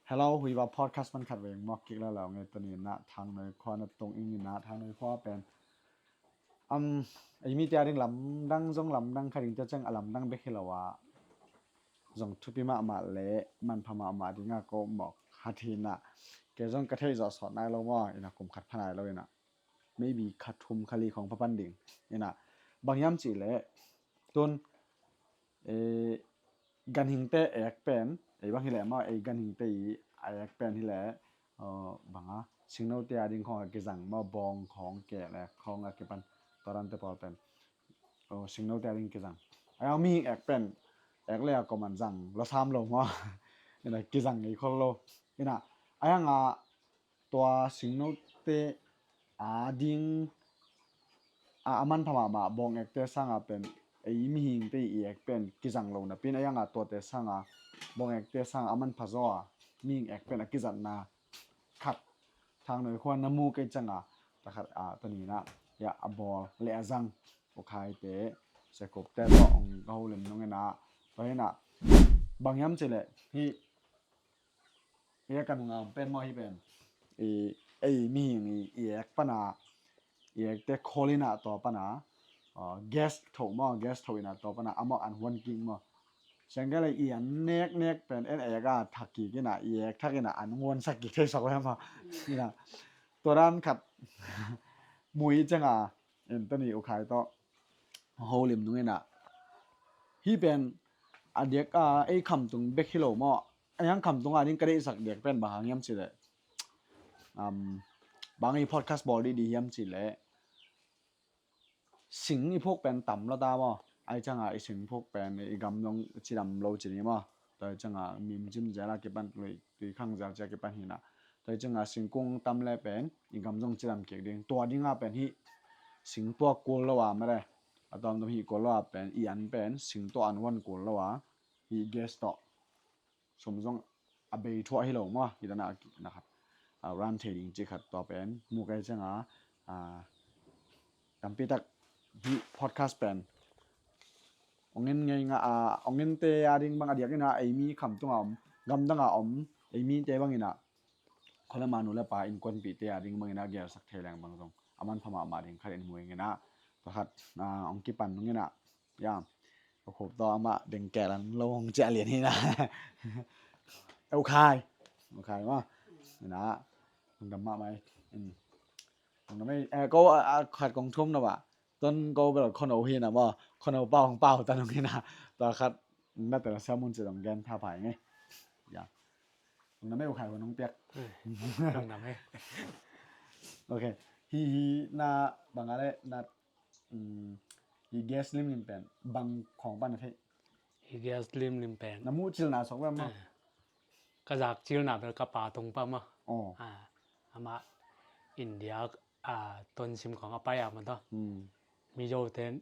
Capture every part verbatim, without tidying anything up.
Hello, huiva podcast pan khat veng mawk kik la lo nge. Tuni na Thangnoi khua na tung ing na, Thangnoi khua pen am ei mite a ding lamdang zong lamdang kha ding te ciang a lamdang bek hi lo a, zong thupi mahmah le manpha mahmah dinga ko mawk khat hi na. Ke zong ka theih zawh sawt nai lo maw, ina kum khat pha nai lo ina, maybe kha thum kha li khong pha pan ding. Ina bang hiam cih leh tun, eh, ganhingte ek pen, ei bang hileh maw, ei ganhingte i a ek pen hileh, uh, banga singnote a ding khong a kizang maw, bawng khong, keh le khong a kipan, tua dante pawl pen, uh, singnote a ding kizang. A yang mihing ek pen ek le a koman zang lo sam lo maw. Ina kizang ngei khol lo. Ina a yang a tua singnote a ding a, a manpha mahmah bawng ekte sanga pen ei mihingte i ek pen kizang lo napi in, a yanga tuate sanga bawng ekte sanga a manpha zaw a mihing ek pen a kizatna khat Thangnoi khua na mu kei cianga, ta khat a, ta nina ya a bawl le a zang U Khaite, Sekupte tawh hong ka holim nungina, tua hina bang hiam cih leh hi, hi a ka nunga om pen maw, hi pen i, ei mihing i, i ek pana, i ekte kholina tua pana, uh, gas tho maw, gas tho ina tua pana amau an huan king maw. Sengkele i an nek nek pen en ek a thak kik ina, i ek thak ina an huan sak kik thei sak le maw. Ina tua dan khat mui cianga, en tuni U Khai tawh holim nung ina, hi pen a diak a ei khamtung bek hi lo maw. A yang khamtung a ding ka deihsak diak pen bang hang hiam cih leh, um, bang i podcast bawl dih dih hiam cih leh, sing i phuk pen tam lo ta maw. Ai cianga i sing phuk pen i gam dong cidam lo ci ni maw. Tua cianga mim cim zel a kipan, tui, tui khang zel cia kipan hina. Tua cianga singkung tam le pen i gam dong cidam kik ding. Tua dinga pen hi sing tuak kul lo a mare, a tuamtuam hi kul lo a pen i an pen sing tuak an huan kul lo a, hi gas tawh sum zong a bei thuah hi lo maw, hi dana a kikna khat, a, ran thei ding ci khat tua pen mu kei cianga, a, tampi tak hi podcast pen ong en ngei nga a, ong ente a ding bang a diak ina, ei mi khamtunga om, gamdanga om ei mite bang ina, kholama nu le pa innkuanpihte a ding bang ina gelsak thei leng bang zong a manpha mahmah ding khat in mu ing ina, pakhat, a, ong kipan nung ina. Ya, ka khup tawh amah dengkel an lo hong ciah lian hi na. Eh, U Khai. U Khai maw. Hi na. Lungdam mahmah ei. Mm. Lungdam ei. Eh, ko, a, a, khat kong thum na ba. Ton ko bel khono hi na maw. Khono pau hong pau ta nung hi na. Tua khat na tela sia mun ci dong gen tha pai ngei. Ya. Lungdam ei U Khai, hua nong piak. Eh, lungdam ei. Ok. Hi, hi na bang a le na, um, hi gas limlim pen bang khong pan na thei? Hi gas limlim pen na muh cilna sok bel maw? Eh, ka zak cilna bel ka pa tung pa maw. Oh. Ah, amah India, ah, Tonsim khong a pai a maw tawh. Hmm. Mizo ten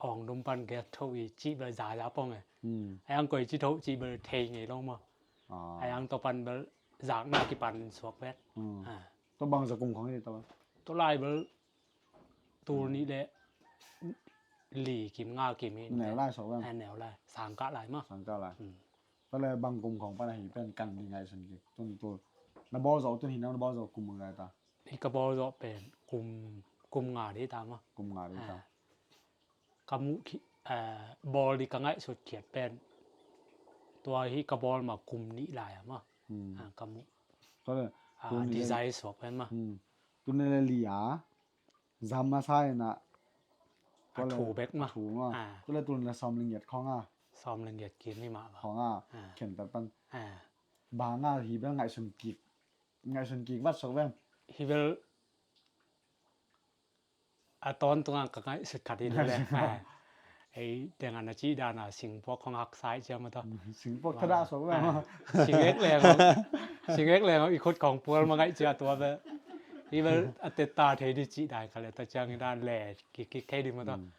awng dum pan gas tho i cih bel za za pong e. Hmm. A yang koi ci tho cih bel thei ngei lo maw. Ah. A yang tua pan bel zakna kipan suak vet. Hmm. Ah. Tua bang za kum khong hi tua? Tua lai bel tul nih le li kim nga kim hi. Neu lai suak vet. Ah, neu lai. Sang kah lai maw. Sang kah lai. Hmm. Tua le bang kum khong pan a hi pen kang di ngaihsun kik. Tun tul. Na bawl zawh tun hi na, na bawl zawh kum lai ta? Hi ka bawl zawh pen kum, kum nga di ta maw. Kum nga di ta. Ah. Ka muh khi, eh, bawl di ka ngaihsut khiat pen tua hi ka bawl ma kum nih lai a maw. Hmm. Ah, ka muh. Tua le, ah, tuni le design suak pen maw. Hmm. Tuni le li a zam a sa ina. A thu bek maw. Thu maw. Ah. Tua le tuni le sawm le ngiat khong a. Sawm le ngiat kim hi mah ba. Khong a. Ah. Khen tat pan. Ah. Bang a hi bel ngaihsun kik. Ngaihsun kik vat sok bel. Hi bel a tawntung a ka ngaihsut khat hi le. Ah. Ei, teng a na cih dan a singpuak khong haksa i ciam a tawh. Singpuak thadah suak bel. Ah. Sing ek leng, sing ek leng i khut khong pual ma ngaih cia tua bel. Hi bel a tetta thei di cih dan khat le ta ciang i dan le kik kik thei di maw tawh. Hmm.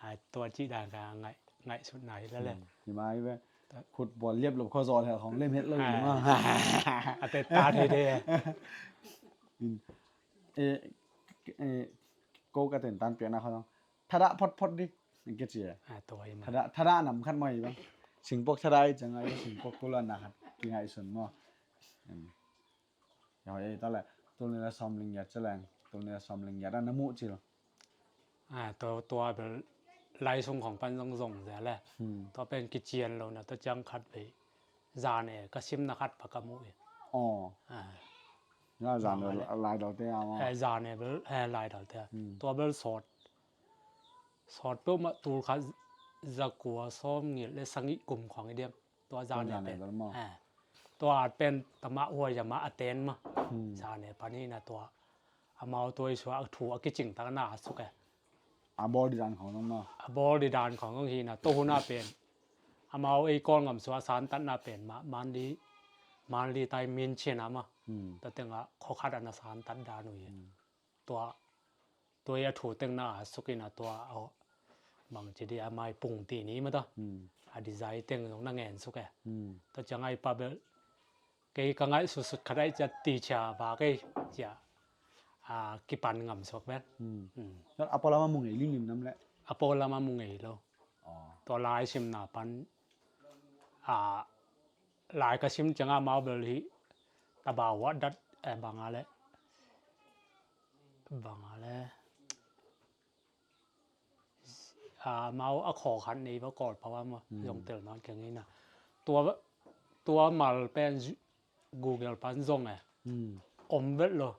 A tua cih dan ka ngaih, ngaihsutna hi le le. Hmm. Hi mai ve. Khut pual liap lop kho zaw le khong lem het lo hi maw. A tetta thei thei. In, eh, eh, ko ka ten tan piakna kho zong thadah phot phot di. Ke ci e. Ah, tua hi ma. Thadah, thadah nam khat maw hi bang. Singpuak thadah i ciang a, singpuak tul a na khat. kingaihsun maw. Em. Ya, hoi ei ta le, tul nih le sawm ling giat ci leng, tul nih le sawm ling giat a na muh cil. A, tua, tua bel lai sung khong pan zong zong zia le. Hmm. Tua pen kician lo na, tua ciang khat vei. Zan e, ka simna khat pa ka muh i. Aw. A. Ya, zan e, lai dal te a maw. E, zan e bel, e, lai dal te a. Hmm. Tua bel sawt. Sawt peuhmah tul khat za kua sawm ngil le sagih kum khong i diam. Tua zan e pen. Tua at pen tama huai zama a ten ma. Zan e pan hi na tua. Amau tua i sua a thu a kicing tak na a suk e. A bawl di dan khong zong ma. A bawl di dan khong zong hi na tua hun a pen. Amau ei Kawl ngam sua santatna pen ma, Manli, Manli tai Min Chin a ma. Tua teng a khokhat a na santat dan uh hi. Tua, tua i a thu teng na a suk in a tua a bang ci di a mai pung ti ni ma ta. A design teng zong na ngen suk e. Tua ciang ai pa bel kei ka ngaih sutsut khat ai cia ti cia ba kei cia a kipan ngam suak ben. A paw lama mu ngei limlim nam le. A paw lama mu ngei lo. Tua lai simna pan a lai ka sim ciang a mau bel hi tabau a dat e bang a le. Bang a le. A, mau a khaw khat nei va Kawl pau a ma zong tel nawn keng hi na. Tua, tua mal pen Google pan zong e. Om vet lo.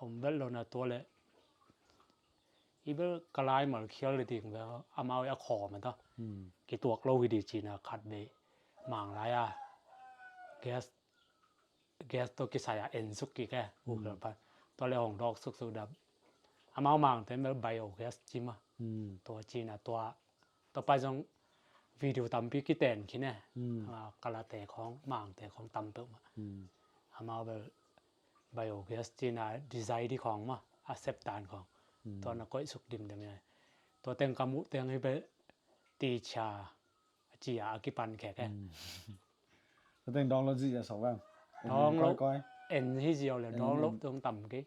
Om vet lo na tua le. I bel ka lai mal khial le ding ve amau a khaw ma ta. Kituak lo hi di ci na khat ve. Mang lai a. Gas gas tawh kisai a en suk kik e, Google pan. Tua le hong dawk suksuk dap. Amau mangte mel biogas ci ma. Tua ci na tua. Tua pa zong video tampi kiten khin e. A, kalate khong, mangte khong tam peuh ma. Amau bel biogas ci na design di khong ma, a sep tan khong. Tua na koih suk dimdem e. Tua teng ka muh teng hi bel ti cia a ci a a kipan khek e. Tua teng download zih a sok vang. En download koi koi. En hi ziau le download tung tam kei.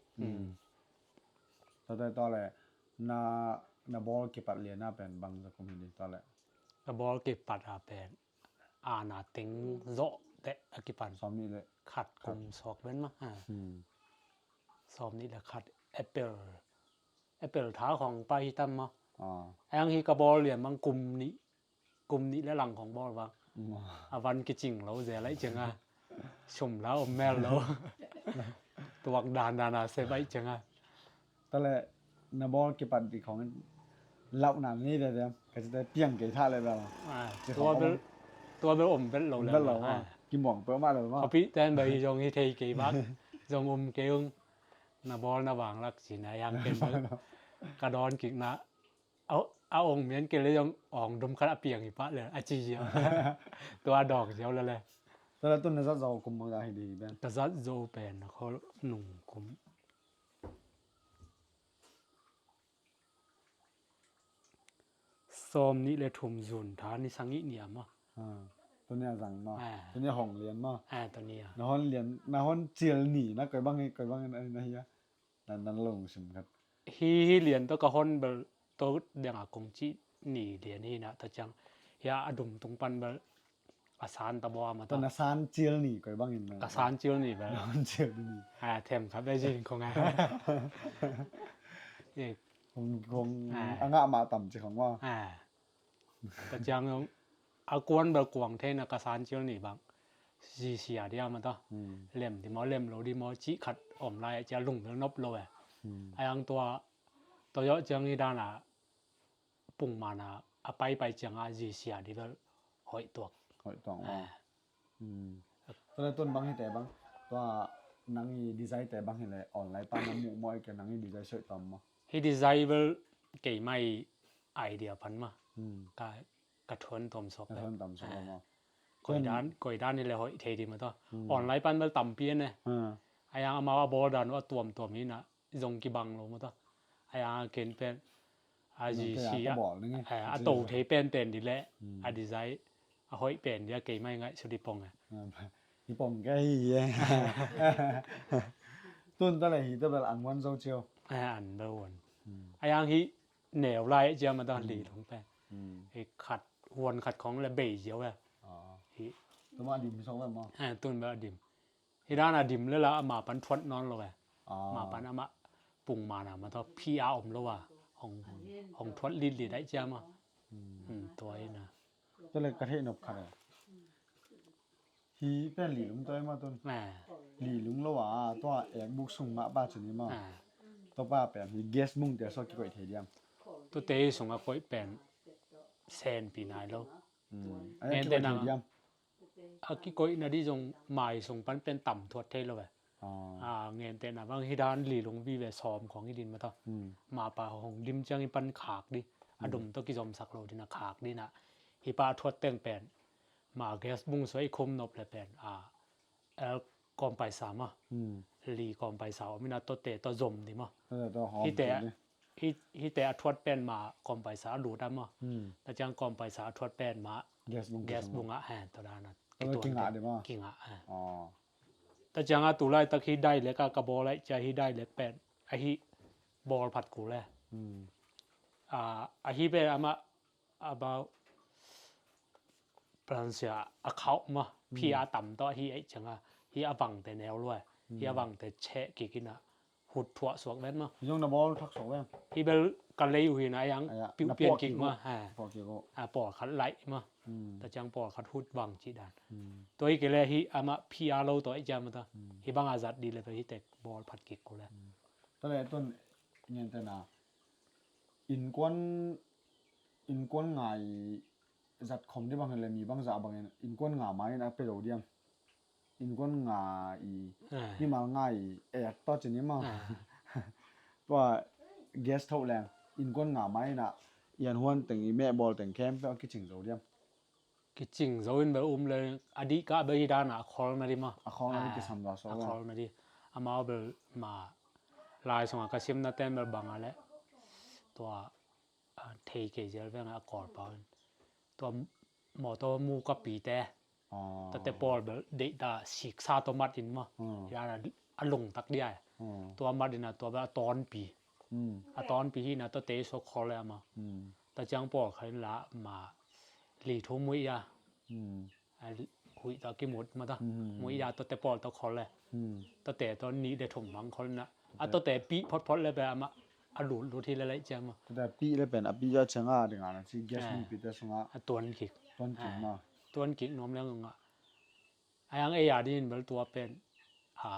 Tua teng tua le na, na bawl kipat lian a pen bang za kum hi di tua le. Na bawl kipat a pen a na teng zawh teh a kipan. Sawm nih le khat kum sok ben ma. Sawm nih le khat April. April tha khong pai hi tam ma. Ang hi ka bawl lian mang kum nih kum nih le lang khong bawl vang. A van kicing lo ze laih ciang a. Sum la om mel lo. Tuak dan dan a se baih ciang a. Tua le na bawl kipat di khong lauhna nei de de. Ka ci te piang kei tha le bel. Tua bel, tua bel om vet lo le. Kimuang peuhmah lo ma. Kopi ten bel hi zong hi thei kei bak. Zong om kei ung. Na bawl na vang lak ci na yang ken bel. Ka dawn kik na. A, a ong mian ke le zong ong dum khat a piang hi pah le a ci ziau. Tua dawng ziau le le. Tua le tun na zat zo kum bang da hi di ben. Ka zat zo pen a khol nung kum. Sawm nih le thum zun tha ni sagih ni a ma. Tua ni a zang ma. Tua ni a hong lian ma. Tua ni a. Na hon lian, na hon cil ni na koi bang hi, koi bang hi na hi a. Nan, nan lungsim khat. Hi, hi lian tawh ka hon bel tawh deng a kong cih ni lian hi na tawh ciang. Hi a, a dum tung pan bel a san ta baw a ma tawh. Tawh na san cil ni koi bangin na. Ka san cil ni bel. Na hon cil ni. A, them khat bel zin kong a. Kong, kong a ngah mah tam ci kong wa. A. Ka ciang zong a kuan bel kuang thei na ka san cil ni bang. Zisia dia ma ta. Lem di maw, lem lo di maw, cih khat om lai a cia lung bel nop lo e. A yang tua, tua zawh ciang hi dan a pung man a a pai pai ciang a zisia di bel hoih tuak. Hoih tuak. Tua le tun bang hi te bang. Tua nang i design te bang hi le online pan na muh maw i ke nang i design soih tuam maw. Hi design bel kei mai idea pan ma. Ka ka thuan tuam suak. Ka thuan tuam suak maw. Koi dan, koi dan hi le hoih thei di ma ta. Online pan bel tampi ne. A yang amau a bawl dan uh a tuam tuam hi na zong kibang lo ma ta. A yang a ken pen a zisia a to thei pen ten di le a design a hoih pen di a kei mai ngaih su di pong e. Hi pong ka hi e. Tun ta le hi ta bel an wan zo cio. An bel wan. A yang hi neu lai cia ma ta li lung pen. Hi khat huan khat khong le bei ziau e. Hi Tuma dim hi sawk ve maw? He, tun bel a dim. Hi dan a dim le la ama pan thuat nawn lo ve. Ah. Ama pan ama pung mana ma tawh P R om lo a. Hong, hong thuat litlit ai cia maw. Hmm. Hmm, tua hi na. Tua le ka theih nop khat e. Hi pen lilung tua hi maw tun. Ah. Lilung lo a, tua ekbuk sung mah pa cin hi maw. Ah. Tua pa pen hi guest bung te sawh kikoih thei diam. Tua te hi sung a koih pen senpi nai lo. Hmm. Ai, ngen kikoih te thei nang diam. A kikoihna di zong mai sung pan pen tam thuat thei lo ve. Ah. A, ngentehna bang hi dan lilung vive sawm khong hi din ma tawh. Hmm. Mapa hong dim ciang i pan khak di. A dum tawh kizomsak lo din a khak din a. Hi pa thuat teng pen. Ma guest bung sua i khum nop le pen. A, el kawm paisa ma. Hmm. Li kawm paisa om ina tawh te tawh zom di ma. Tawh te tawh hawm. Hite, di. Hi, hite a thuat pen ma kawm paisa a lut a ma. Hmm. Ta ciang kawm paisa a thuat pen ma. Guest bung, guest bung a, he, tua dan a. Tua kituan kingah te, di ma. Kingah, he. Oh. Ta ciang a tu laitak hi dai lek a ka bawl ai cia hi dai lek pen. A hi bawl phat kul e. Hmm. A, a hi pen ama about Valencia a khauh ma. Hmm. Phi a tam tawh hi ai ciang a. Hi a vangte neu lua. Hi a vangte cheh kik ina. Hut thuah suak ven ma. Hi zong na bawl thak suak ven. Hi bel ka lei uh hi na yang. Aya, piu na pian puak kik kik ma, uh. Ha. Puak kik uh. A, pawlkhat laih ma. Hmm. Ta ciang pawlkhat hut vang cih dan. Hmm. Tua hi kei le hi ama P R lo tua i ciam ta. Hmm. Hi bang a zat di le pe hi tek bawl phat kik ku le. Hmm. Ta le tun ngen te na. Innkuan, innkuan ngai zat khom di bang le mi bang za bangin innkuan nga mai na pe lo diam. Innkuan nga i, ah, mimal nga i, eh, to cin i ma. Ah. Tua guest tho leng, innkuan nga mai na, ian huan teng i meh bawl teng khempeuh a kicing zo diam. Kicing zo in bel um le, a dih kah bel hi dan a, a khol na di ma. A khol na di. Ah, kisam za so a khol na di. Amau bel ma, lai sung a ka sim na ten bel bang a le. Tua a, thei kei zel veng a Kawlpau in. Tua mawtaw mu ka pite. Ah. Tua te pawl bel deih ta siksa tua mat in maw. Hmm. Hi dan a, a lungtak dia. Hmm. Tua mat in a tua bel a tawnpi. Hmm. A tawnpi hi na tua te so khol le ama. Hmm. Ta ciang pawl kha in la ma li thu muih a. Hmm. A huih tawh a kimut ma ta. Hmm. Muih a tawh te pawl tawh khol le. Hmm. Tawh te tawh nih le thum mang khol na. A tawh te pih photphot le pe ama a lut lut hi le lai ciam a. Tawh te pih le pen a pih a ciang a ding a na ci guest, eh, bung pite sung a. A tuan kik. Tuan kik, eh, ma. Tuan kik nuam leng a. A yang ei a din bel tua pen a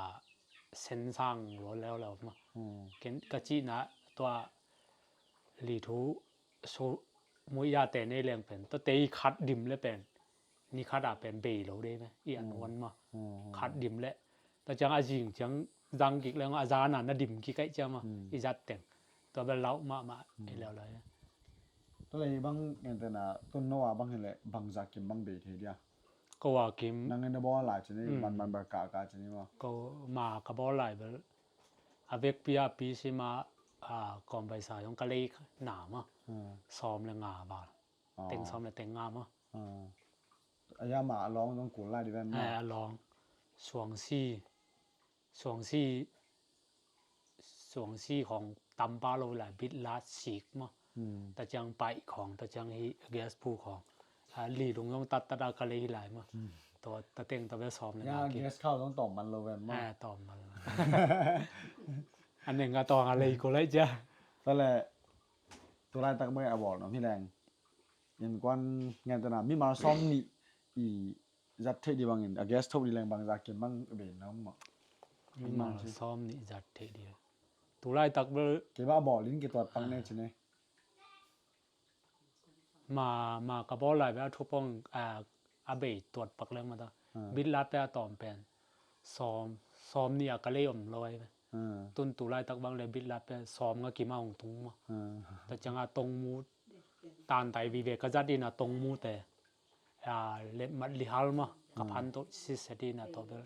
sen sang lua leu leu ma. Hmm. Ken ka cih na tua li thu su muih a te nei leng pen. Tua te i khat dim le pen. Ni khat a pen bei lo de me. I an wan ma. Hmm. Khat dim le. Ta ciang a zing ciang zang kik leng a zan a na dim kik ai ciam a. Hmm. I zat teng. Tua bel lau mahmah. Hmm. I leu lai. Tua le bang ngen te na tun no a bang hi le bang za kim bang bei thei dia. Ko a kim. Nang ngen na bawl lai cini, hmm, man man bel ka ka cini ma. Ko ma ka bawl lai bel. A vekpi a pi si ma, a, kawm paisa zong ka lei na ma. Hmm. Sawm le nga val. Ah. Teng sawm le teng nga ma. Ah. A ya ma a lawng zong kul lai di ven ma. Eh, a lawng. Suangsi. Suangsi. Suangsi khong tampa lo lai bit lat sik ma. Hmm. Ta ciang paih khong, ta ciang hi gas pu khong. A, li lung zong tat tat a ka lei hi lai ma. Hmm. Tua ta teng ta bel sawm le nga ki. Ya, gas khau zong tawm man lo ven ma. Eh, tawm man lo. A neng a tawng a lei ko lai cia. Ta le, tu laitak bang a bawl nuam hi leng. Innkuan ngen te na, mimal sawm nih i zat theih di bangin, a guest tho di leng bang za kim bang bei na om mah. Mimal sawm nih zat theih di. Tu laitak bel. Kei ba a bawl in kei tuat pang ne cine. Ma, ma ka bawl lai bel a thupong, a, a bei tuat pak leng ma ta. Ah. Bit lat pe a tawm pen. Sawm, sawm nih a ka lei om lo ai. Ah. Tun tu laitak bang le bit lat pe sawm nga kim a hong tung ma. Ah. Ta ciang a tong mu tan tai vive ka zat in a tong mu te. A, le mat li hal ma. Ka phan to si se di na to bel.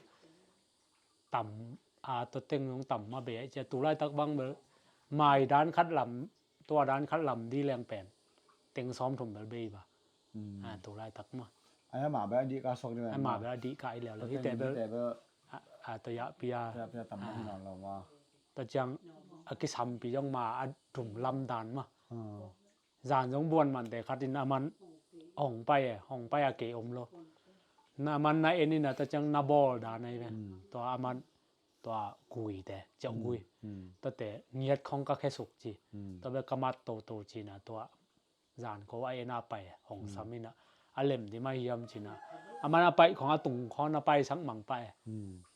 Tam, a, to teng nong tam ma be ai cia tu laitak bang bel. Mai dan khat lam, tua dan khat lam di leng pen. Teng sawm thum bel bei ba. Hmm. A, tu laitak ma. Ai, ama bel a dih ka sok di bel. Ama bel a dih ka i leu leu. Hi te bel. A, a, to ya pia. To ya pia tam ma hi na lo ma. Ta ciang a kisampi zong ma a dum lam dan ma. Hmm. Zan zong buan man te khat in a man hong pai e, hong pai a kei om lo. na man na en ina, tua ciang na bawl dan ahi ve. Tua a man tua gui te, ciauh gui. Tua te ngiat khong ka khesuk ci. Tua bel ka mat toto ci na tua zan ko a en a pai hong sam ina, a lem di mah hiam ci na. A man a pai khong a tung khong na pai sak mang pai.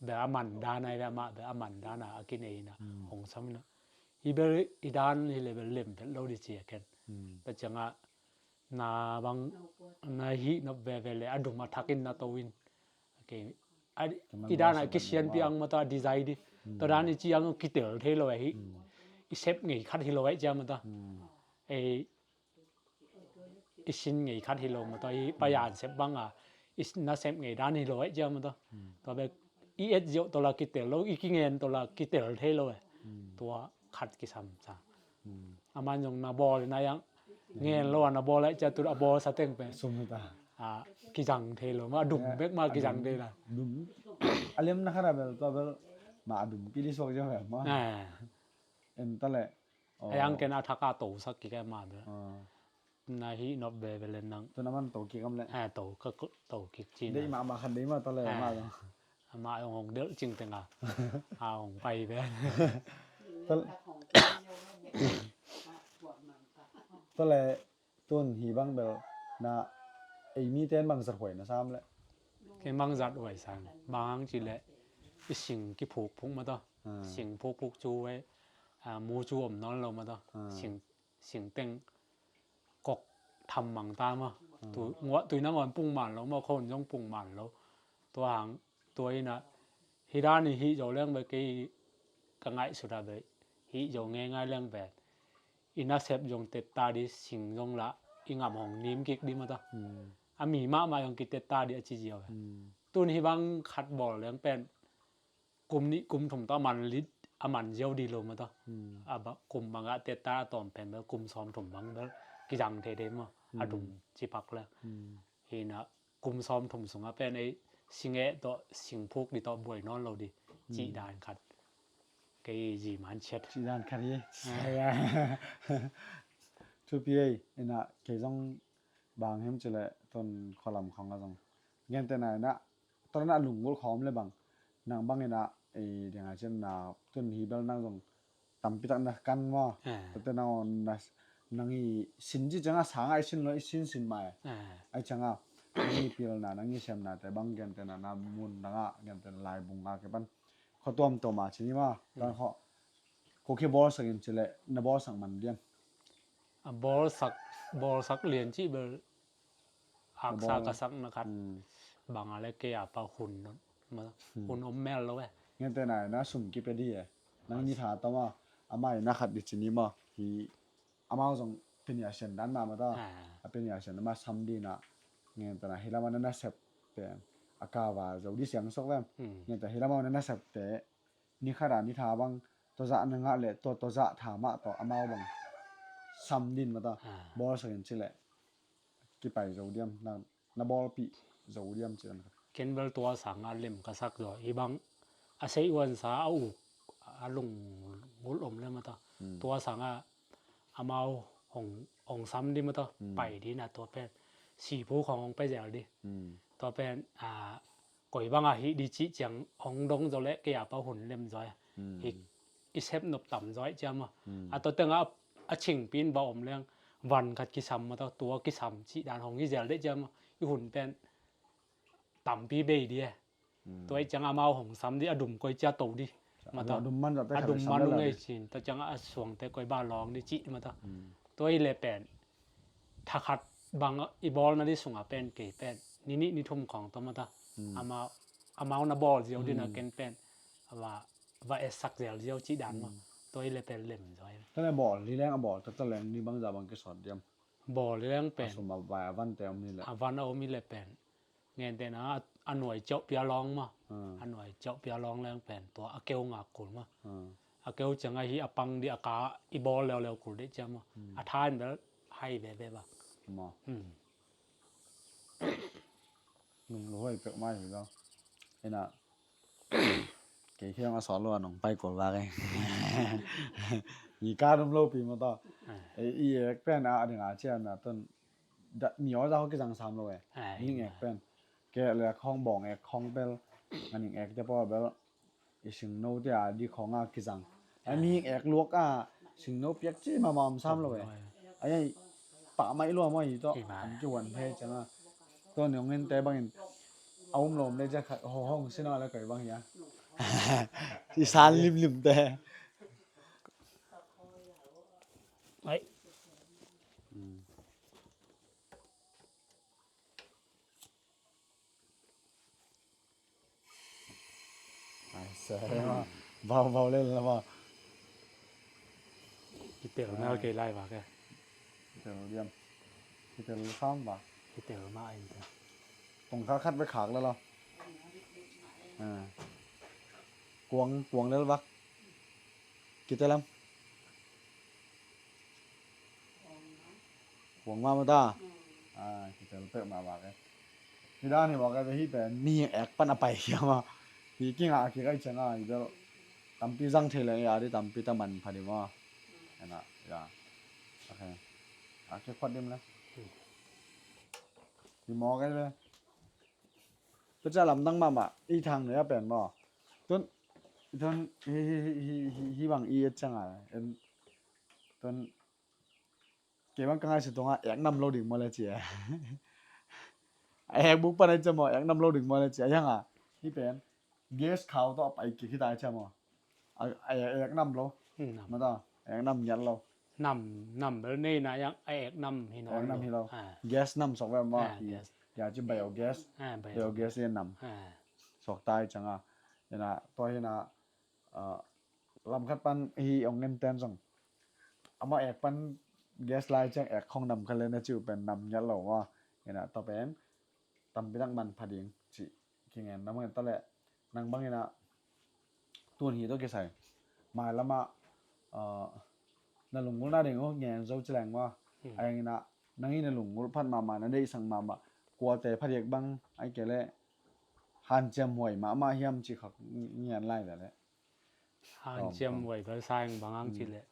Bel a man dan ahi ve, amah bel a man dan a a kinei ina hong sam ina. Hi bel i dan hi le bel lem bel lo di ci a ken. Tua ciang a na bang na hih nop veve le a dum a thak in na to in. I dan a kisianpi ang mata a dizai di. Tua dan i ci ang kitel thei lo e hi. I sep ngei khat hi lo e cia mata. Ei i sin ngei khat hi lo mata, i payan sep bang a i na sep ngei dan hi lo e cia mata. Tua bek i et ziau to la kitel lo, i kingen to la kitel thei lo e. Tua khat kisam sa. A man zong na bawl na yang ngen lo a na bawl e cia tu a bawl sa teng pen sum ta. A kizang thei lo ma, a dum bek ma kizang thei la. Dum. A lem na khat a bel tua bel ma a dum ki di suak ziau e ma. En ta le. A yang ken a thak a to sak ki ke ma bel. Na hih nop veve le nang. Tu na man to kik am le. A to ka to kik cin. Dei ma ma khan dei ma ta le ma. Ama hong hong del cing teng a. A hong pai ve. Tal. Tale tun hi bang bel na ei mi ten bang zat huai na sam le. Ke bang zat huai sang. Bang ci le i sing ki phuk phuk ma to. Sing phuk phuk cu ve. Mu cu om non lo ma to. Sing sing teng kok tham mang ta ma. Tui na ngawn pung man lo ma, khon zong pung man lo. Tua hang tua ina hi dan i hih zo leng ve kei ka ngaihsut a ve hih zo ngei ngai leng ve. I nasep zong tetta di sing zong la i ngam hong nim kik di ma ta. A mi mahmah zong kitetta di a ci ziau ve. Tun hi bang khat bawl leng pen kum nih kum thum tawh a man lit a man ziau di lo ma tawh. A ba kum bangah tetta a tawm pen bel kum sawm thum bang bel kizang thei dei maw? A dum cipak le. Hina kum sawm thum sungah pen ei singeh tawh singphuk di tawh buai nawn lo di cih dan khat. Kei zi man ciat. Cih dan khat hi. Thupi ei ina kei zong bang hiam cileh ton khualam khawng a zong gente na ina tawh na lunggulh khawm le bang nang bang ina ei dinga cian na tun hi bel nang zong tampi tak na kan maw? Tate nang on na nang i sin ci cianga sanga i sin lo i sin sin mai. Ai cianga nang i pilna nang i semna te bang gente na na mun nanga gente na laibung a ke pan khuatuam tuam a cini maw? Kan khaw ko khi bawlsak in cileh na bawlsak man diam? A bawlsak bawlsak lian cih bel haksa ka sakna khat banga le kei a pa hun hun om mel lo e. Ngente nai na sum kipia di e. Nang ni tha tama amai na khat di cini maw? Hi amau zong penia sian dan mama ta. A penia sian ma sam di na ngente na hilama na na sep pen a kava zo di siang sok vem. Ngente hilama na na sep te ni khat a ni tha bang tawzah na ngah le tua tawzah tha mah tawh amau bang sam din mata bawlsak in cileh kipai zo diam na na bawlpih zo diam ci kan khat. Ken bel tua sanga lem ka sak zaw hi bang a sei uansa a uk a lunggulh om le mata tua sanga amau hong hong sam di mata pai di na tua pen sipu khong hong pai zel di tua pen a koi banga hih di cih ciang hong dong zaw le kei a pa hun lem zaw hi i sep nop tam zaw hi ciam a a tua tengah a chingpin ba om leng van khat kisam mata tua kisam cih dan hong hi zel deh ciam a i hun pen tampi bei di e. Tua i ciang amau hong sam di a dum koi cia to di mata a dum man ung ei cin tua ciang a suangte koi ba lawng di cih mata tua i le pen thakhat bang i bawlna di sungah pen kei pen ni nih ni thum khawng tawh mata amau amau na bawl ziau dina ken pen va va etsak zel ziau cih dan maw? Tua i le pen lem zaw hi. Tale bawl li leng a bawl ta taleng ni bangza bang kisawt diam? Bawl li leng pen a sum a vai a vante om ni le a van a om i le pen ngente na a nuai ciauh pia lawng maw? A nuai ciauh pia lawng leng pen tua a keu ngak kul maw? A keu ciang ahi a pang di a ka i bawl leuleu kul deh ciam maw? A tha in bel hai veve ba. Maw. Nung lu hoi pek mai hi lo. Ina kei khiang a sawt lo a nong pai kol vak e. Ngi ka dum lo pi maw ta. I ek pen a ding a cian na ton mi aw za ho ki zang sam lo e. Ning ek pen Keh le khawng bawng ek khawng bel, nganing ek te pawl bel, i singno te a di khawng a kizang. A mi ek luak a singno piak ci mahmah om sam lo e. Ai, pah mai lua maw hi tawh, an kihuan phei ciang a. Tawh niong in te bangin a um lawm le ciah khat ho hong sin a le kai bang hi a. I san limlim te. Ai. Ai, sa ma. Vau vau le la ma. Kitel na kei lai va ke. Kitel diam. Kitel sam va. Kitel ma ai. Tong kha khat be khak le lo. Kuang kuang le vak. Kitel am. Kuang ma ma ta. Kitel pek ma vak e. Hi dan hi vak e hi pen mi ek pan a pai hiam a. Hi ki nga ki kai chang a hi bel. Tampi zang thei leng ya di tampi ta man pha di ma. Ena ya. Okay. A ke khot dim le. Hi mo kai le. Tua ca lamdang mahmah i thang nui a pen maw. Tun, tun hi, hi, hi bang i et ciang a. Tun kei bang ka ngaihsut tungah ek nam lo ding maw le ci a. A ek buk pan a i ciam maw ek nam lo ding maw le ci a. Hiang a hi pen gas khau tawh a pai kik hi ta i ciam maw. A ek nam lo. Mata ek nam ngiat lo. Nam, nam bel nei na yang a ek nam hi no. Ek nam hi lo. Gas nam sok ve maw. Gas. Ya ci biogas. Biogas ye nam. Sok ta i ciang a. Ina tua hi na lam khat pan hi ong ngen ten zong. Amah ek pan gas lai ciang ek khong nam khat le na ciu pen nam ngiat lo maw. Ina tua pen tampi nak man pha ding ci. Kingen na mangin ta le nang bangin a tun hi tawh kisai. Mai lamah na lunggulh na ding uh ngen zo ci leng maw. Ahi hangin a nang i na lunggulh phat mahmah na deihsang mahmah kuate phadiak bang ai ke le hanciam huai mahmah hiam ci khak ngen lai le le. Hanciam huai bel sa eng bang hang ci le.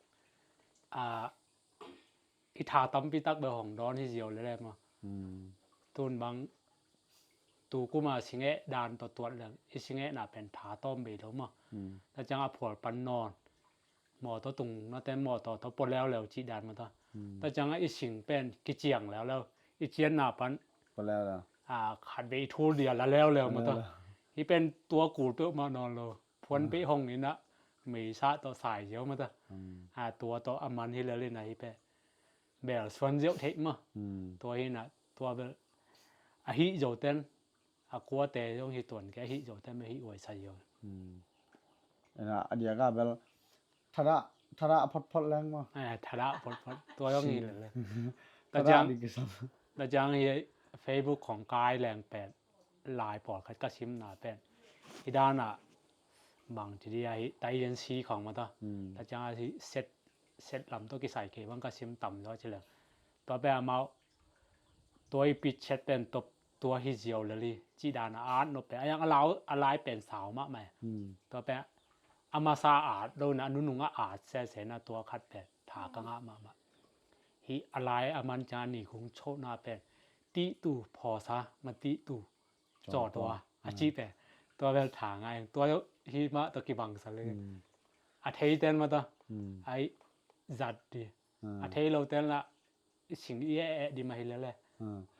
A i tha tampi tak bel hong dawn hi ziau le le maw. Tun bang tu kuma singeh dan tawh tuat leng i singeh na pen tha tawm bei lo maw. Ta ciang a phual pan nawn. Mawtaw tung na ten mawtaw tawh pua leuleu cih dan maw ta. Ta ciang a i sing pen kiciang leuleu. I cian na pan. Pua leuleu. A khat vei thul dia la leuleu maw ta. Hi pen tua kul peuh mah nawn lo. Phuan peh hong ina meisa tawh sai ziau mata. A tua tawh a man hi lel ina hi peh bel suan ziau theih mah. Tua hi ina tua bel a hih zo ten a kuate zong hi tuan ke a hih zo ten bel hih uai sai ziau. Ina a diak a bel thadah thadah photphot leng mah. Thadah photphot tua zong hi lel. Ta ciang hi Facebook khong kai leng pen lai pawlkhat ka simna pen hi danah bangci dia hi ta agency khong mata. Ta ciang a hi set set lam tawh kisai kei bang ka sim tam zaw ci leng tua pen amau tua i pit set pen top tua hi ziau leli cih danah a at nop pen a yang a lai pen sau mahmah. Tua pen a masa at lo na a nunung a at sese na tua khat pen tha ka ngah mahmah. Hi a lai a man ciang a ni kung chona pen tihtu phawsa ma tihtu cawtua a cih pen tua bel tha ngai tua hi mah tua kibangsa le. A thei ten mah ta ai zat di a thei lo ten la sing i eh eh di mah hi lele.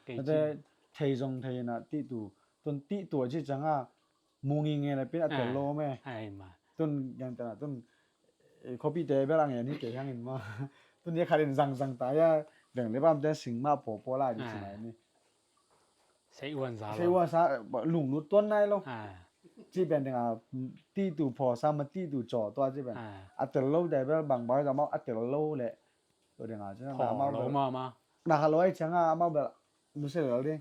Kei ci thei zong thei na tihtu tun tihtu a ci ciang a mu ngi nge na pin a tel lo me. Tun yang tana tun khopite bel a ngen hi kei hangin ma tun ya khatin zang zang ta ya veng le bam ten sing ma po po lai di ci nai ni. Sei uan sa lo. Sei uan sa lunglut tuan nai lo. Ci pen dinga tihtu phawsa ma tihtu cawtua ci pen a tel lo te bel bang bai ta mau a tel lo le. Tua dinga ci na mau bel na kha lo ai cianga mau bel nu se lo ding.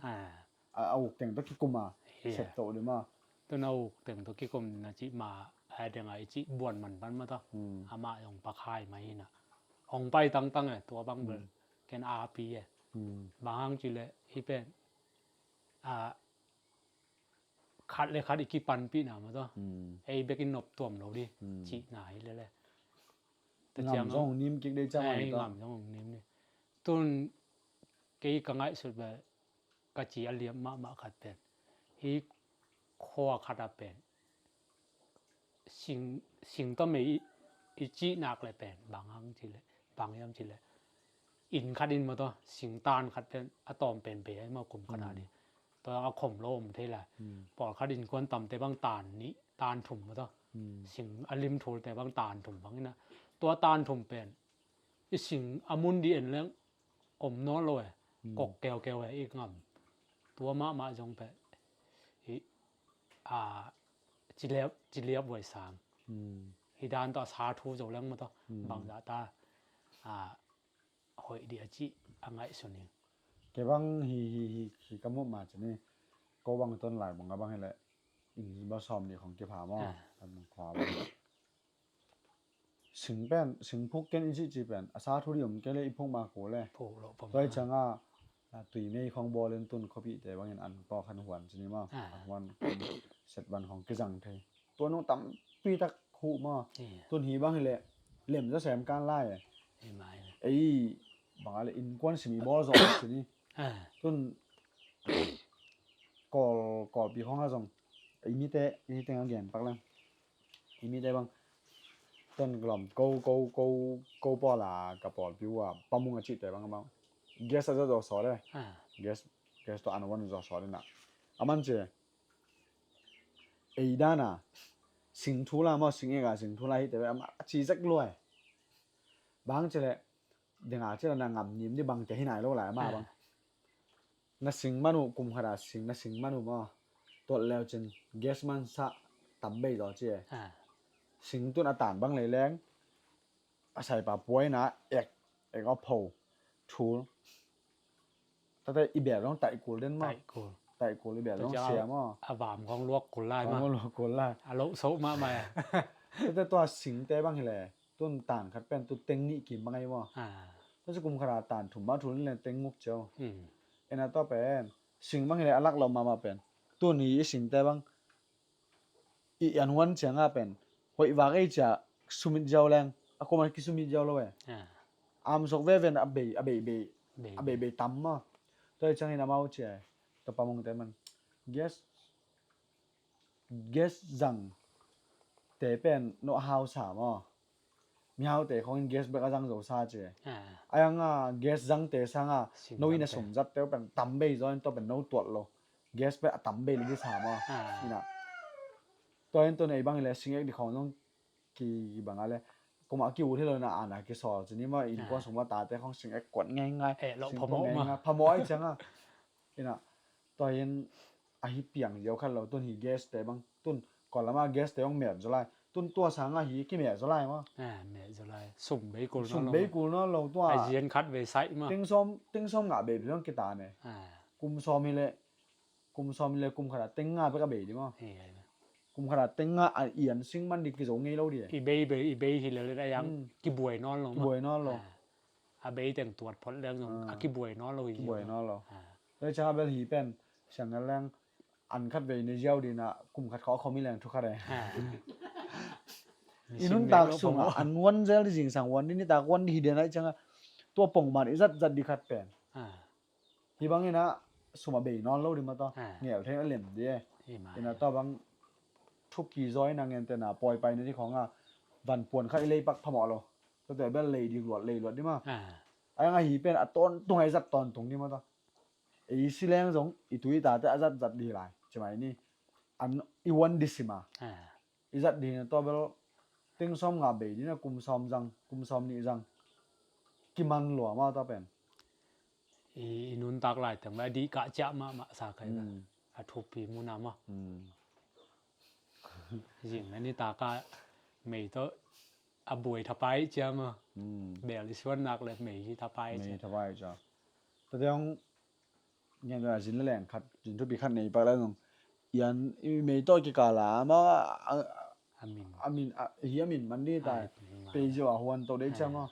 A uk teng to kikum a sep to ding ma. Tun a uk teng to kikum na ci ma a dinga i ci buan man pan ma ta. Ama yong pakhai ma hi na. Hong pai tangtang e tua bang bel ken a pi e. Bang hang ci le hi pen a khat le khat i kipanpihna mah tawh ei bek i nop tuam lo di cihna hi lele. Ngam zong hong nim kik dei ciang ngam zong hong nim di. Tun kei ka ngaihsut bel ka ci a liam mahmah khat pen Hih khua khat ah pen sing, sing tawh mei i, i cih nak leh pen bang hang cih leh, bang hiam cih leh, inn khat in maw tawh, sing tan khat pen a tawm pen bei ai maw, kum khat ah ding. Tua a khom lo om thei lai. Pawlkhat innkuan tamte bang tan nih, tan thum maw tawh, sing a lim thulte bang tan thum bang ina. Tua tan thum pen i sing a mun dih en leng om nawn lo e. Kok keukeu e i ngam. Tua mahmah zong pen hih, a, ciliap, ciliap vuai sang. Hih dan tawh a sa thu zo leng maw tawh, bangzah ta, a, hoih dih a cih a ngaihsun hi. Kei bang hi, hi, hi, hi ka muh ma ci ni. Ko bang ton lai bang a bang hi leh, inn bang sawm nih khong kipha maw. Kan khua bang. Sing pen, sing phuk ken i cih ci pen a sa thu dih om kei leh i phuk ma kul e. Phuk lo pang. Tua hi cianga, a, tui mei khong bawl in tun khuapihte bangin an tawk khan huan ci ni maw. An huan set ban khong kizang thei. Tua nung tampi tak huh maw. Tun hi bang hi leh lem zaw sem kan lai e. Ei bang a leh innkuan sim i bawl zaw ci ni. Tun Kawl, Kawlpi khong a zong i mite, i mite nga gen pak leng. I mite bang ton lawm ko, ko, ko, ko pawl a ka pawlpi uh a pamung a cihte bang bang. Gas a zaw zaw sawt e. Gas, gas tawh an wan zaw sawt e na. A man ci e. Ei dan a sing thu la maw, sing ek a sing thu la hihte bang a ci zek luai. Bang ci leh ding a ci leh na ngam nim ni bangte hi nai lo lai a ma bang. Na sing man uh, kum khat a sing na sing man uh maw. Tuat leu cin gas man sa tam bei zaw ci e. Sing tun a tan bang lei leng a saipa puaina ek, ek a pho thul. Tate i bel dong taih kul den maw. Taih kul. Taih kul i bel dong sia maw. A vam khong luak kul lai maw. Khong luak kul lai. A loh soh mahmah e. Tate tua singte bang hi leh tun tan khat pen tu teng nih kim bang ai maw. Tua ci kum khat a tan thum a thul in leng teng nguk cio. Ena tua pen sing bang hi leh a lak lo mahmah pen. Tun hi i singte bang i an huan cianga pen hoih vak ei cia sumit ziau leng a koma kisumit ziau lo e. Am sok veven a bei, a bei bei, a bei bei tam maw. Tua hi ciangin amau cia e. Tua pamungte man gas, gas zang te pen no hausa maw. Mihaute khongin gas bek a zang zo sa ci. A yang a gas zangte sanga no in a sum zatte uh pen tam bei zaw in tua pen no tuat lo. Gas bek a tam bei lo di sa maw. Ina tua in tua nei bang i le sing ek di khong zong ki bang a le kuma ki ut hi lo na ana ki sawl ci ni maw. Innkuan sung maw tate khong sing ek kuat ngeingai. Phamawh ai cianga. Ina tua in ahi piang ziau khat lo tun hi gas te bang tun Kawllam a gas te hong met zaw lai. Tun tua sanga hi ki met zaw lai maw. Met zaw lai. Sum bei kul nawn lo. Sum bei kul nawn lo tua. A zian khat vei saih maw. Teng sawm, teng sawm ngah bei pi hong kita ne. Kum sawm hi le, kum sawm hi le kum khat a teng nga bek a bei di maw. Kum khat a teng nga a ian sing man di kizo ngei lo di. I bei bei, i bei hi le le a yang kibuai nawn lo maw. Kibuai nawn lo. A bei teng tuat phot leng zong a kibuai nawn lo hi. Kibuai nawn lo. Tua ciang a bel hi pen siang a leng an khat vei ni ziau dina kum khat khawh a khawm i leng thu khat e. I nuntak sungah an wan zel di zingsang wan di nitak wan di hi den ai cianga tua pongman i zat zat di khat pen. Hi bangin a sum a bei nawn lo di mata ngel thei a lem di e. Ina tua bang thupi zaw ina ngentena pawipai na di khonga van puan khat i leipak phamawh lo. Tua tua bel lei di luat lei luat di ma. Ai nga hi pen a tawntung ai zat tawntung di mata. Ei si leng zong i tui tate a zat zat di lai ci mai ni. An i wan di sima. I zat di na tua bel teng sawm nga bei di na kum sawm zang, kum sawm nih zang. Kiman lua ma tua pen. I, i nuntak lai teng la di kah ciah mahmah sa kai la. A thupi muna ma. Zing na nitak a mei tawh a buai thapai cia ma. Bel i suan nak le mei hi thapai cia. Mei thapai cia. Tua te hong ngen a zin le leng khat, zin thupi khat nei pak le nong ian i mei tawh kikal a ma a min, a min hi a min man di tai. Pei zio a huan to dei cia ma.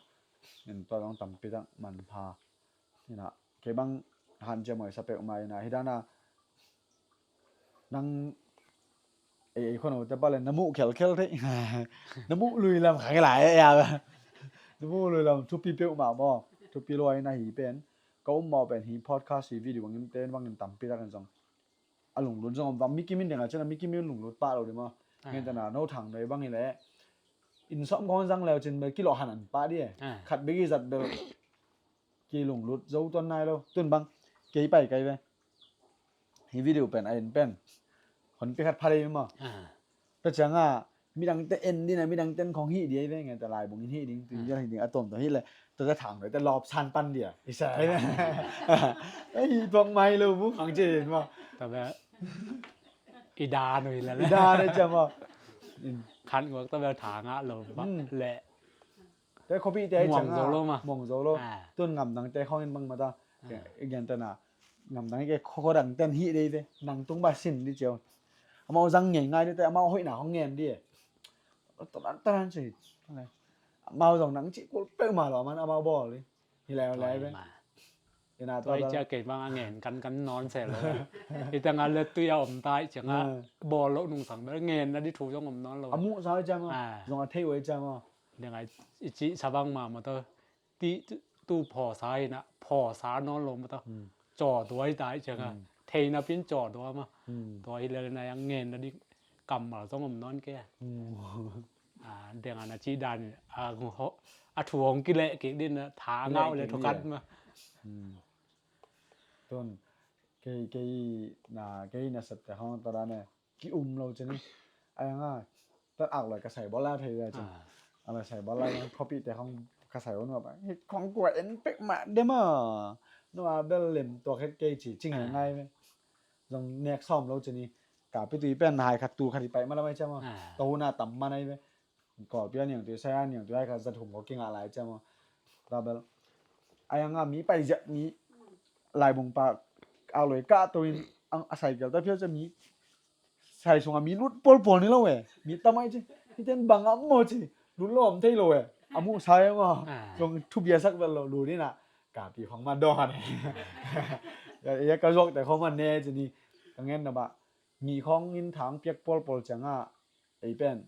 Nen tua dong tampi tak man pha. Ina kei bang han cia mawisa peuhmah ina hi dana nang ei, ei khon hote pale na muh khelkhel thei. Na muh lui lam khang ila e ya. Na muh lui lam thupi peuhmah maw. Thupi lua ina hi pen ka um maw pen hi podcast hi video bangin ten bangin tampi takin zong a lunglut zong om vang, mi kim in deng a cin a mi kim in lunglut pah lo di maw. Ngen tana no thang doi bang hi leh inn sawm khawng zang leu cin bel kilawh han an pah di e. Khat bek i zat bel kilunglut zo tuan nai lo. Tun bang kei pai kai ve. Hi video pen a en pen hon pi khat pha dei maw. Tua cianga midangte en dina midangte en khong hih di ai ve nge ta lai bung in hih ding tu in hih ding a tom to hih le tua ta thang doi ta lawp san pan dia i sa ai ve. Hih tuak mai lo bu khang ci ding maw. Ta ve i dan ui la le i dan ai ciang maw. Khan ngok ta ve thang a lo le. Te khopi te ai ciang a mong zo lo ma mong zo lo. Tun ngamdang te khong in bang ma ta. Gen ta na ngamdang ke kho dang ten hih dei te nang tung ba sin di ciau. Amau zang ngei ngai di te amau hoih na khong ngen di. Taran taran ci. Amau zong nang ci kul pek ma lo man amau bol di. Hi lai lai be. Ina tua cia kei bang a ngen kan kan non se lo. I tang a let tu ya om tai ciang a bol lo nung sang be ngen na di thu zong om non lo. Amu sa ciang a zong a thei wei ciang a. Deng ai i ci sa bang ma ma to. Ti tu phaw sa hi na phaw sa non lo ma to. Caw tua hi tai ciang a. Thei na pin caw tua ma. Tua hi le na yang ngen na di kammal zong om non ke. Deng a na ci dan a thu hong kileh kik din a tha ngau le thukat ma. Tun kei kei na kei na sep te hong ta dan e ki um lo cin. Ai nga ta ak lo ka sai bol la thei ya cin. A lo sai bol la khopi te hong ka sai on ma ba. Hong kua en pek ma de ma. No a bel lem tua khet kei ci cing ngai me. Zong nek sawm lo cin. Ka pi tui pen hai khat tu khat i pai ma la mai cam. To na tam ma nai me. Kawlpi a niang tui sai a niang tui ai kha zat hum ko kinga lai ciam aw. Tabel ai anga mi pai ziah mi laibung pa a loi kah to in a cycle ta phial ciah mi sai sunga mi lut polpol ni lo e. Mi tam ai ci hiten bang a maw ci lut lo om thei lo e. A muh sai aw zong thubia sak vel lo lut in a kapi khong ma dawn e. Ka zuak te khong ma ne ci ni ka ngen na ba mi khong in thang piak polpol cianga ei pen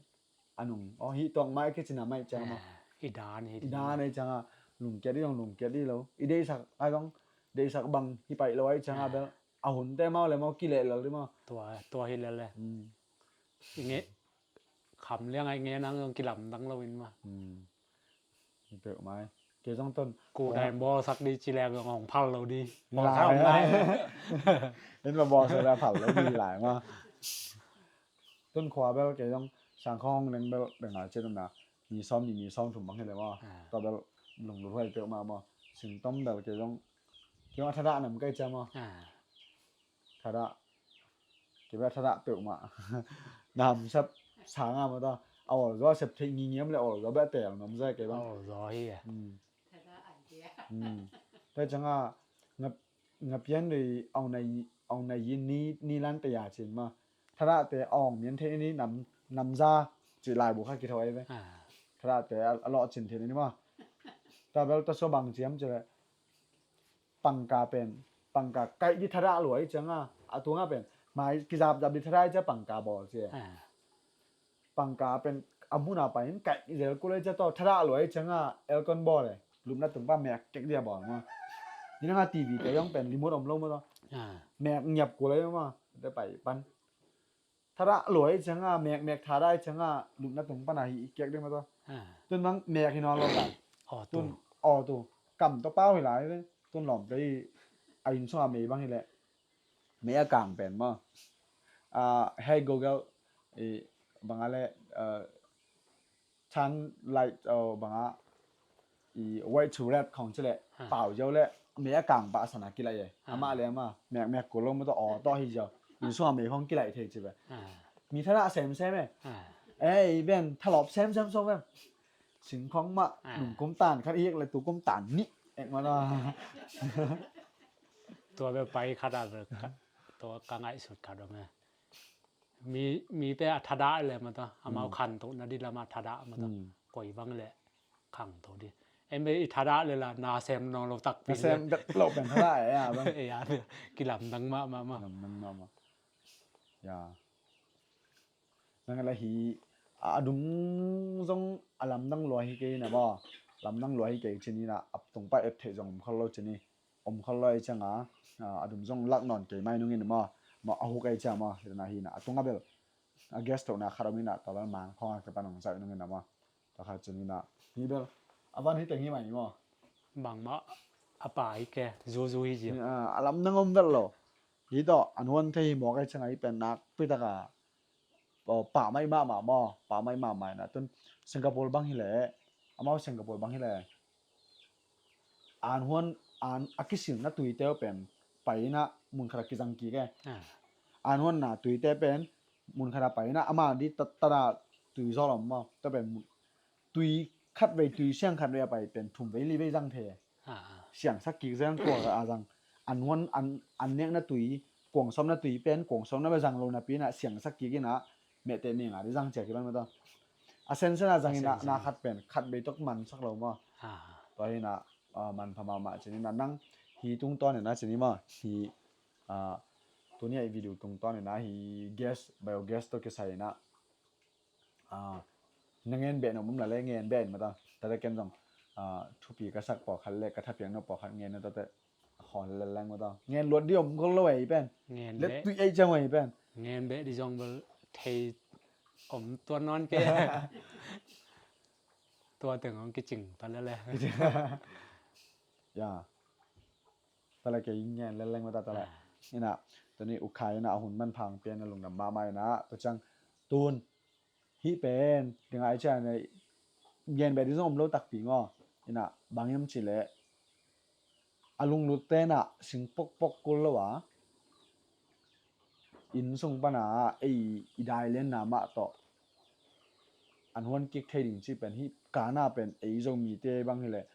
a nung aw hih tuak mai kicin a mai ciang maw. I dan hi i dan ei cianga lungkiat i zong lungkiat i lo i deisak a zong deisak bang hi paih lo ai cianga bel a hunte mau le mau kileh lel di maw. Tua tua hi lel le i nge kham liang ai nge nang zong kilamdang lo in maw. Peuh mai kei zong ton ku dai bawlsak di ci leng zong hong phal lo di. Bawlsak lai in ma bawlsak lai phal lo di lai maw. Tun khua bel kei zong sang khong leng bel beng a cin na mi sawm ni mi sawm thum bang hi le maw. Tua bel lunglut huai peuh ma maw singtom bel kei zong kei zong a thadah nam kai cia maw. Thadah kei bel thadah peuh mah nam sep sang a maw ta a awlzaw a sep theih ngingiam le awlzaw bel a tel nuam zai kei bang. Awlzaw hi a. Tua cianga nga pian dei aunai aunai yi ni ni lan te ya cin ma thadah te awng mian theih ni nam namza ci laibu kha kitho ai ve. Thadah te a lawh cin theih ni ma ta bel ta so bang ciam ci le pangka pen pangka kaih di thadah luai cianga a tunga pen mai kizapzap di thadah cia pangka bawl cia. Pangka pen a muna pai in kaih zel kulai cia tawh thadah luai cianga elkon bawl e lupna tung pa mek kek dia bawl ma. Inanga T V kei zong pen limut om lo ma tawh mek ngiap kulai ma te pai pan. Thadah luai cianga mekmek thadah cianga lupna tung pana hi i kiak ding ma tawh. Tun bang mek hi nawn lo lai. Tun aw tu kam tawh pau hi lai ve. Tun lawmte hi a inn sunga mei bang hi leh mei a kang pen maw. Hey Google banga le turn light banga i white to red khong ci le pau ziau le mei a kang pah sana kilaih e. Amah le amah mekmek kul lo mu tawh aw tawh hi ziau in sua mei khong kilaih thei ci ve. Mi thadah semsem e. Ei ben thalawp semsem so vem. Sing khong mah nung kum tan khat i hek le tu kum tan nih ek ma na. Tua ve pai khat a ve tua ka ngaihsut khat om e. Mi mite a thadah le ma ta amau khan to na di lama thadah ma ta koi bang le khang to di. Em be i thadah le la na sem no lo tak pi sem dak lo pen thadah e ya bang. E ya kilamdang ma ma ma. Lamdang ma ma. Ya. Nang la hi a dum zong a lamdang lua hi kei na ba. Lamdang lua hi kei cini na ap tung pa ep thei zong om khol lo cini. Om khol lo i cianga a dum zong lak nawn kei mai nungin maw. Maw, a huk ei cia maw, hi na hi na a tung a bel a guest tawh na khat om ina, tua bel man khawng a kipan hong zai nung ina maw. Tua khat cun ina hi bel a van hi teng hi mai maw. Bangmah a pa hi ke, zuzu hi zia. A lam nang om bel lo. Hi tawh an huan thei hi mawk ei ciang a hi pen nakpi taka pah mai mahmah maw, pah mai mahmah ina tun Singapore bang hi leh, amau Singapore bang hi leh an huan, an a kisilna tuite uh pen pai ina mun khat a kizang kik e. An huanna tuite pen mun khat a pai ina ama di tat tat a tui zawl om maw. Tua pen tui khat vei, tui siang khat vei a pai pen thum vei li vei zang thei. Siangsak kik zang kuang a zang. An huan, an, an nekna tui, kuang sawmna tui pen kuang sawmna vei zang lo napi ina siangsak kik ina mehte ning a di zang cia kibang mata. A sensen a zang ina na khat pen khat vei tok man sak lo maw. Tua hi ina manpha mahmah cin ina nang hi tungtawn ina cin i maw hi. Tuni a i video tungtawn ina hi guest, bio guest tawh kisai ina na ngen beh na um la le ngen beh in mata. Tate ken zong thupi ka sak pawlkhat le ka thapiak no pawlkhat ngen na tate hon leleng mata. Ngen luat di om khol lo ei pen. Ngen beh. Tui ei ciang ei pen. Ngen beh di zong bel thei om tua nawn ke. Tua teng hong kicing ta lele. Ya. Tale kei ngen leleng mata tale. Ina tuni ukhai ina a hun manpha hong pian na lungdam mahmah ina tua ciang tun hih pen dinga i cian nei gen beh di zong om lo takpi ngaw. Ina bang hiam cileh a lunglut tenah sing pokpok kul lo a inn sung pana ei i dai lenna mah tawh an huan kik thei ding cih pen hih kana pen ei Zomite bang hileh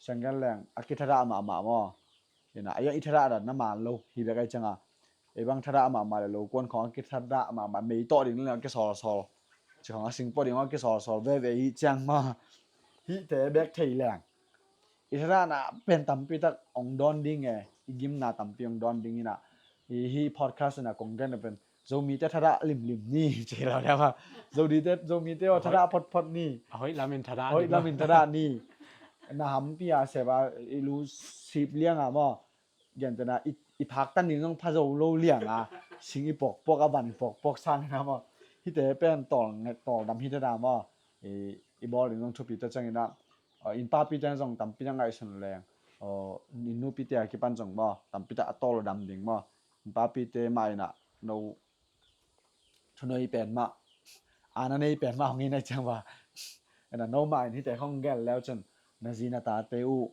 Senggenleng a kithadah mahmah maw. Ina a iang i thadah dan na man lo hi bek ai cianga ei bang thadah mahmah le lo kuan khawng a kithadah mahmah mei tawh ding le a kisawlsawl ci khawng a singpawh ding a kisawlsawl veve hi ciang maw. Hihte bek thei leng i thadahna pen tampi tak ong dawn ding e. I gimna tampi ong dawn ding ina i hi podcast ina kong gen pen Zomite thadah limlim ni ci lo deuh a. Zomite, Zomite aw thadah photphot ni. A hoih lamin thadah ni. Na hampi a sep a i lu sip lianga maw. Gentena i phak tan ding zong pha zo lo lianga sing i pokpok a van i pokpok sangina maw. Hihte pen tawl dam hi thadah maw. I bawl ding zong thupi ta ciangina innpapi ten zong tampi na ngaihsun leng inn nupite a kipan zong maw tampi tak a tawl dam ding maw. Innpapite mah ina no thunei pen mah ana nei pen mah hong in ai ciang va. Ina no mah in hihte hong gel leu cun na zi na tate uh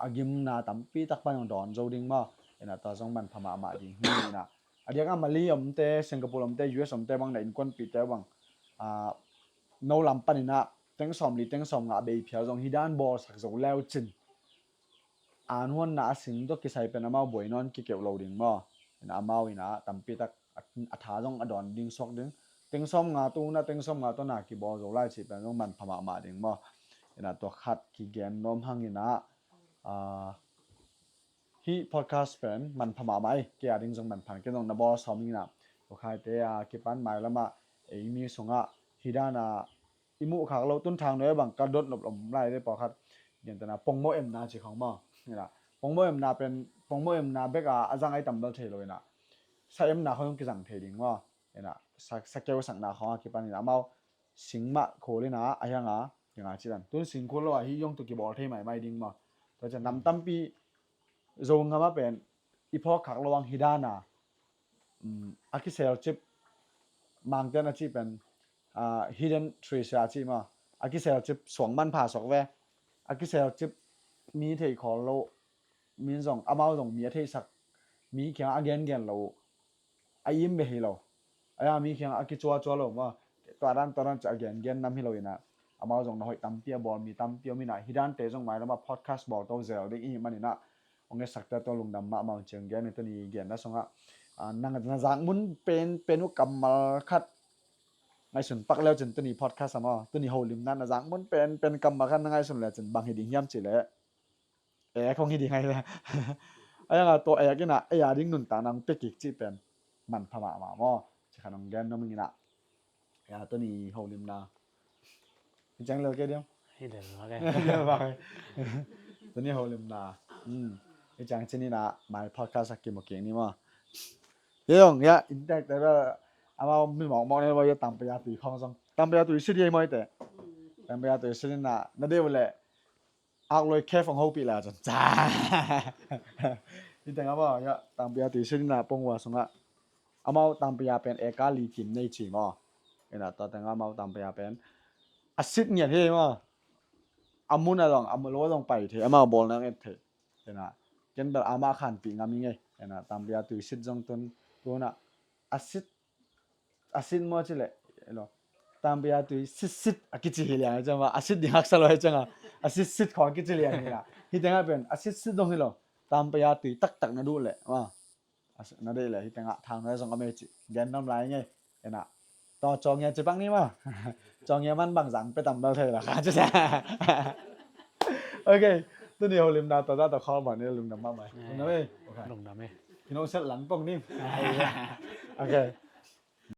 a gimna tampi tak pan hong dawn zo ding maw. Ina tua zong manpha mahmah ding hi ina a diak a Mali omte, Singapore omte, U S omte bang na innkuanpihte bang no lam paninah teng sawm li teng sawm ngah bei phial zong hi dan bawlsak zo leu cin an huanna a sing tawh kisai pen amau buai nawn kikeuh lo ding maw. Ina amau ina tampi tak a tha zong a dawn ding suak ding. Teng sawm nga tuna teng sawm nga tawna kibawl zo lai cih pen zong manpha mahmah ding maw. Ina tua khat kigen nuam hangina hih podcast pen manpha mahmah ei. Kei a ding zong manpha ken zong na bawl sawm ina tua khaite a kipan mailamah ei mi sungah hi dana i muhkhak lo tun thang noi a bang ka dot nop lom lai de pawlkhat. Gentena pongmawh emna ci khawng maw. Ina pongmawh emna pen pongmawh emna bek a a zang ai tambal thei lo ina sa emna khawng kizang thei ding maw. Ina sa keu sakna khawng a kipan ina amau sing mah khul ina a hianga hianga cidan tun sing khul lo a hi yong tu kibawl thei maimai ding maw. Tua cian nam tampi Zo ngam a pen i phawk khak lo ang hi dana a kiselcip mangten a cih pen hidden treasure a cih maw. A kiselcip suang manpha suak ve. A kiselcip mi thei khawl lo min zong amau zong mi a theihsak mi kiangah a gengen lo uh a im ve hi lo. A ya mi kiangah a kicuacua lo maw. Tua dan tua dan cih a gengen nam hi lo ina amau zong na hoih tampi a bawl mi tampi om ina hi dante zong mailamah podcast bawl to zel ding i hih maninah hong ngetsak tua lungdam mahmah hong ciang gen i tuni genna sungah na zakmun penpen uh kammal khat ngaihsun pak leu cin tuni podcast a maw tuni holimna na zakmun penpen kammal khat na ngaihsun le cin bang hi ding hiam cihleh ek hong hi ding hai le. A yanga tua ek ina ei a ding nuntakna hong pia kik cih pen manpha mahmah maw. Ci khan hong gen nuam ing ina. Ya tuni holimna hi ciang lel kei diam. Hi lel vak e. Tuni holimna hi ciang cin ina mai podcast a kimu kik ni maw. Yong ya, intek te ba, amau mi mawkmawk ne ba ya, Tangpia tui khong zong. Tangpia tui sit ye maw ite. Tangpia tui sit ina, na deuh le. Akloi khe fong ho pi la chan. Ite nga maw ya, Tangpia tui sit ina pong wa sunga. Amau Tangpia pen eka li kim nei chi maw. Ina tua te nga amau Tangpia pen. A sit ngiat he maw. A mun a zong, a mun lo zong pai the, amau bawl na ngiat the. Ina, ken bel ama khan pi ngam i ngei. Ina, Tangpia tui sit zong tun, tuna, a sit, a sit maw ci le, elo. Tangpia tui sit sit a kici hi liang i chang a, a sit ding haksa lo i chang a, a sit sit khong a kici liang hi la. Hi teng a pen, a sit sit zong hi lo. Tangpia tui taktak na duh le, maw. A sit na deih le, hi teng a thang na zong a mei ci. Gen nam lai ngei. Ina. Tua cawng ia ci pak ni maw. Cawng ia man bang zang pe tam bal thei la kha ci. Ok. Tuni holimna tua ta tua khawm ni lungdam mahmah. Lungdam e. Ok. Lungdam e. Kino set lang pong ni. Ok.